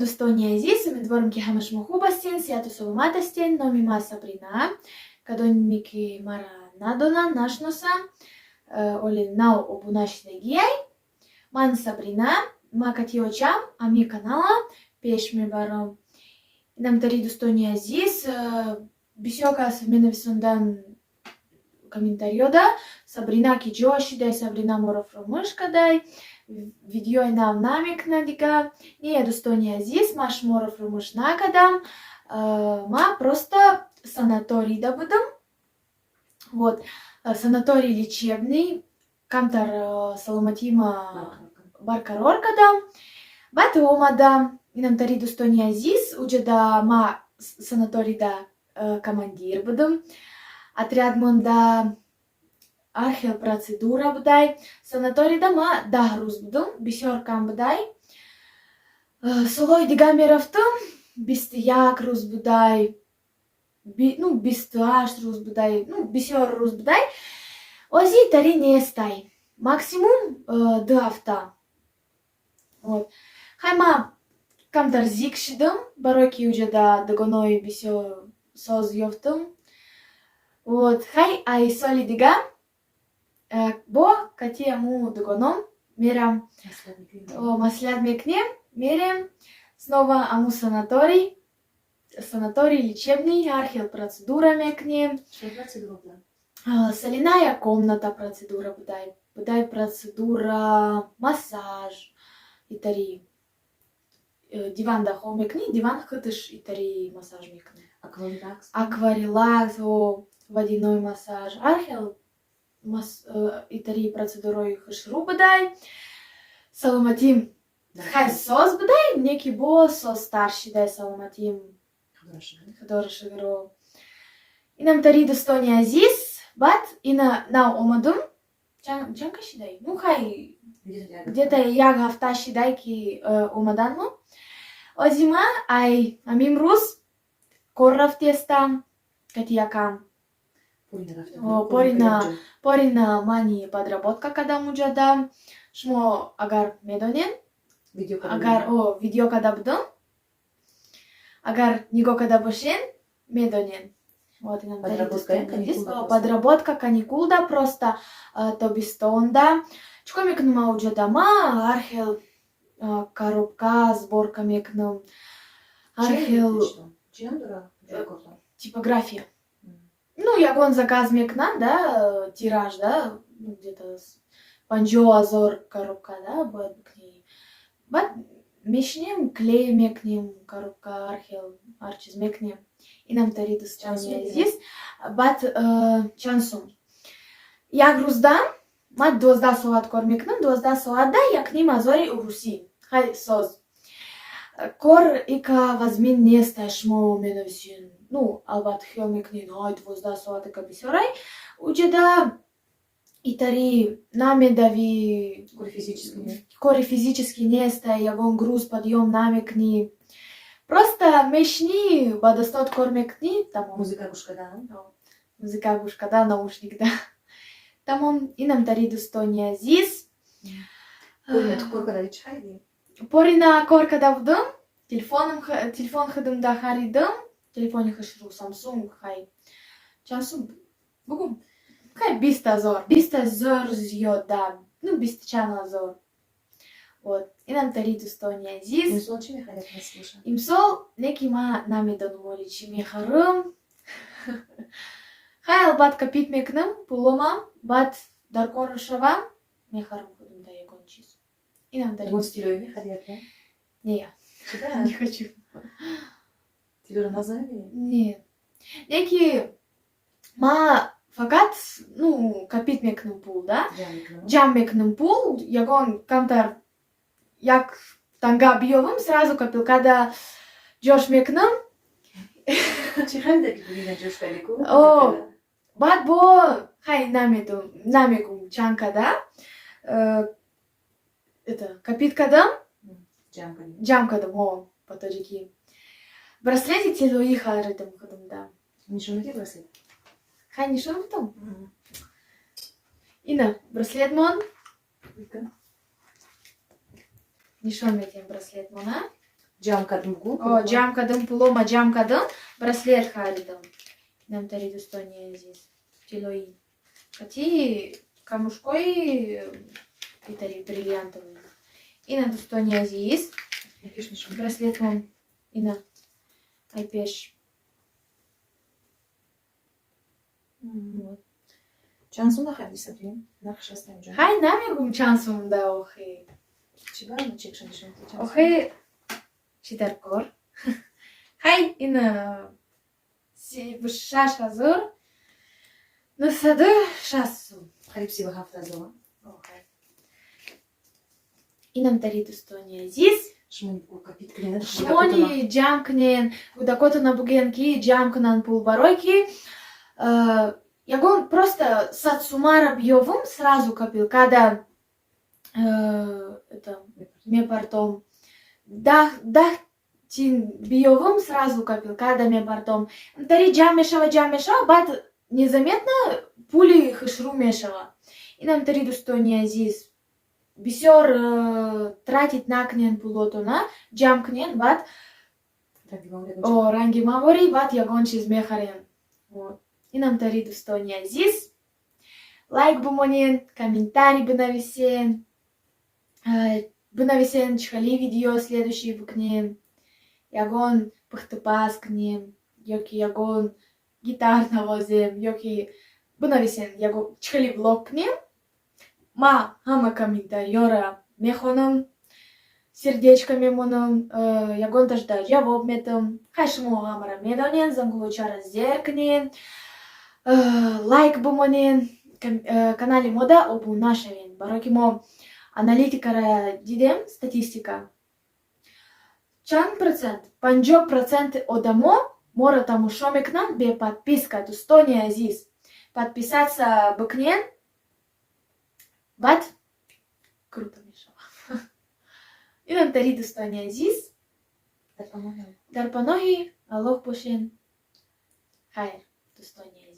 Дӯстони азиз, умедворам, ки ҳама шумо хуб ҳастен, сиҳату саломат ҳастен. Номи ман Сабрина. Кадоме ки мара надонанд, нашиносанд, оли нав обуна шидагиай. Ман Сабрина, ма кати очам ами канала пеш мебарам. Инамтари, дӯстони азиз, бисёр кас менависондан комментариёда: «Сабрина ки ҷо шидай? Сабрина моро фуромӯш кадай, видеои нав намекунад дига». Не, дӯстони азиз, ман шуморо фуромӯш накардам, ман просто санаторийда будам. Вот, санаторий лечебный, камтар саломатима барқарор кардам, баъд омадам. Инамтари, дӯстони азиз, уҷада ма санаторийда командир будам, отряд монда ҳар хел процедура будай. Санаторийда ма 10 рӯз будам, бисёр кам будай. Солҳои дигар мерафтам, 21 рӯз будай, ну, 28 рӯз будай, ну, бисёр рӯз будай. Ози тари нестай, максимум 2 ҳафта. Вот, хай, ма камтар зик шидам, барое ки уҷада дугонои бисёр соз ёфтам. Вот, хай, ай соли дига бо кати аму дугоном мерам, маслиҳат мекунем, мерем снова аму санаторий, санаторий лечебный, ҳар хел процедура мекунем. Соляная комната процедура будай, процедура массаж итари, диванда хоб мекунӣ, диван худаш итари массаж мекунад. Акварелакс, водяной массаж, ҳар хел итари процедураи хушрӯ будай. Саломатим хай соз будай, не ки боз созтар шидай саломатим, худоро шукр. Инамтари, дӯстони азиз, баъд ина нав омадум. Чанд ка шидай, ну, хай, где-то як ҳафта шидай, ки омаданмо. Озима ай ҳамин рӯз кор рафтестам кати якам. Порина мани подработка кардам уҷада. Шумо агар медонед, агар о видео карда будам, агар нигоҳ карда бошен, медонед. Вот, подработка каникулда, просто тобистонда чӣ кор мекунам ма уҷада? Ма ҳар хел коробка сборка мекунам, ҳар хел типография. Ну, ягон заказ мекунанд да, тираж да, ну, где-то 50 000 коробка да бояд бикунӣ. Баъд мешинем, клей мекунем коробка, ҳар хел ҳар чиз мекунем. Инамтари, дӯстони азиз. Баъд чанд сум як рӯзда? Ман 12 соат кор мекунам, 12 соатда 1,5 ҳазори урусӣ. Хай, соз кор ика вазмин неста. Шумо менависен, ну, албатта, хиёл мекунед: «Ай, 12 соат ика бисёрай». Уҷада итари намедавӣ, кори физически неста, ягон груз подъём намекунӣ, просто мешинӣ, ба дастот кор мекунӣ, тамом. Музыка гӯш кардан. Музыка гӯш кардан, наушникда, тамом. Инамтари, дӯстони азиз. Кор кардаи чӣ харидӣ? Порина кор карда будам, телефоном, телефон худамда харидам, телефони хушрӯ, Самсунг. Хай, чанд сум бугум? Хай, 20 000, 20 000 зиёда, ну, бисту чанд ҳазор. Вот, инамтари, дӯстони азиз. Имсол чӣ мехаред, насиб бошад? Имсол не ки ман намедонам оли чӣ мехарам. Хай, албатта, копить мекунам пуломам, баъд дар кор шавам, мехарам худамда ягон чиз. Инамтари. Ягон тиллоӣ мехарӣ, ака? Не, я Чида? не хочу. Тиллоро назанӣ? Не, не ки ма фақат, ну, копить мекунам пул да. Ҷамъ мекунам. Ҷамъ мекунам пул, ягон камтар як танга биёвам, сразу копилкада ҷош мекунам. Чӣ харида, ки бугина ҷош кардӣ ку? О, баъд бо хай, намедонам, намегум чанд када это копить кардам. Ҷамъ кардӣ. Ҷамъ кардам, о, ба тоҷикӣ браслети тиллоӣ харидам худамда. Нишон медиҳӣ браслет? Хай, нишон бидам. Ина браслетмон. Нишон медиҳем браслетмона. Ҷамъ кардам, гу. О, ҷамъ кардам, пулома ҷамъ кардам, браслет харидам. Инамтари, дӯстони азиз, тиллоӣ. Кати камушкои итари бриллиантовый. Ина, дӯстони азиз, браслетмон ина ай пеш. Вот. Чанд сум хариди, Сабрин? Нархш аст инҷо? Хай, намегум чанд сумда охи. Чӣ барои чекша нишон? Охи, чӣ дар кор? Хай, ина 36 960 сум. Қариб 37 000. Инамтари, дӯстони азиз. Шумо копить кунед. Шумони ҷамъ кунен, кӯдакотона буген, ки ҷамъ кунанд пул, барое ки ягон просто 100 сумара биёвум, сразу копилкада это мепартом, 10 тин биёвум, сразу копилкада мепартом. Тари ҷамъ мешава, ҷамъ мешава, баъд незаметно пули хушрӯ мешава. Инамтари, дӯстони азиз, бисёр тратить накунен пулотона, ҷамъ кунен, баъд ранги маворӣ, баъд ягон чиз мехарем. Инамтари, дӯстони азиз, лайк бимонен, комментарий бинависен, бинависен, чӣ хели видео следующий бикунем, ягон пухтупаз кунем ёки ягон гитар навозем, ёки бинависен, ягон чӣ хели влог кунем. Ма ҳама комментарийёро мехонам, сердечко мемонам, ягонташда ҷавоб метам. Хай, шумо ҳамаро медонен. Зангулочаро зер кунен, лайк бимонен, канали мода обуна шавен, барое ки мо аналитикаро дидем, статистика чанд процент, 50% одамо моро тамошо мекунанд бе подписка. Дӯстони азиз, подписаться бикунен, баъд круто мешава. Инамтари, дӯстони азиз, дар паноҳи Аллоҳ бошен. Хайр, дӯстони азиз.